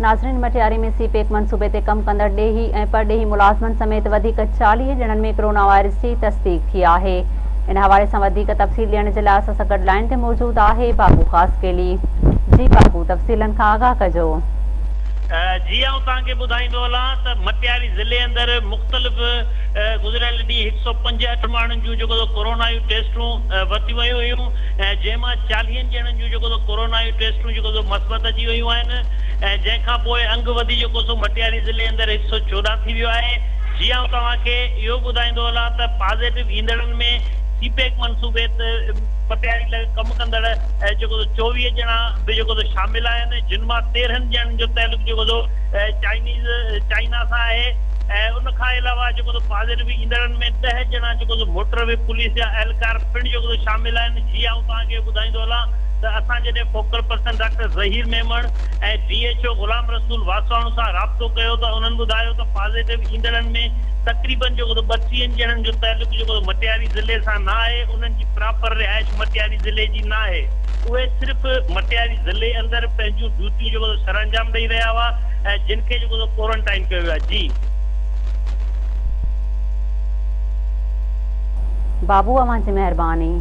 ناظرين مٽياري ۾ سي پيڪ منصوبي تي ڪم ڪندڙ ڏيهي ۽ پرڏيهي ملازمن سميت وڌيڪ 40 ڄڻن ۾ ڪرونا وائرس جي تصديق ٿي آهي ان حوالي سان وڌيڪ تفصيل ڏيڻ جي لاء اسان سان گڏ لائين تي موجود آهي بابو خاصخيلي جي بابو تفصيلن کان آگاهه ڪجو. جي آئون توهان کي ٻڌائيندو هلان ته مٽياري ضلعي اندر مختلف گذريل ڏينهن هڪ سئو پنجهٺ ماڻهن جون جيڪو سو ڪورونا جون ٽيسٽون ورتيون ويون هيون ۽ جنهن مان چاليهن ڄڻن جون جيڪو سو ڪورونا جون ٽيسٽون جيڪو سو مثبت اچي ويون آهن ۽ جنهن کان پوء انگ وڌي جيڪو سو مٽياري ضلعي اندر هڪ سئو 14 ٿي ويو آهي. جي آئون توهان کي اهو ٻڌائيندو هلان ته پازيٽو ايندڙن ۾ سي پيڪ منصوبي تي مٽياري لڳ ڪم ڪندڙ جيڪو سو 24 ڄڻا به جيڪو سو شامل آهن جن مان 13 ڄڻن جو تعلق جيڪو سو چائنيز چائنا سان آهي ۽ ان کان علاوه جيڪو سو پازيٽو ايندڙن ۾ ڏهه ڄڻا جيڪو سو موٽر وي پوليس جا اهلڪار پڻ جيڪو سو شامل آهن جي آئون توهان کي ٻڌائيندو هلان ته اسان جڏهن focal person doctor Zaheer Memon ۽ D H O Ghulam Rasool Waswani سان رابطو ڪيو ته انهن ٻڌايو ته پازيٽو ايندڙن ۾ تقريبن جيڪو ته ٻٽيهن ڄڻن جو تعلق جيڪو ته مٽياري ضلعي سان نه آهي انهن جي پراپر رهائش مٽياري ضلعي جي نه آهي اهي صرف مٽياري ضلعي اندر پنهنجون ڊيوٽيون جيڪو ته سرانجام ڏئي رهيا هئا ۽ جن کي جيڪو ته ڪورنٽائين ڪيو ويو آهي جي. بابو اوهان جي مهرباني.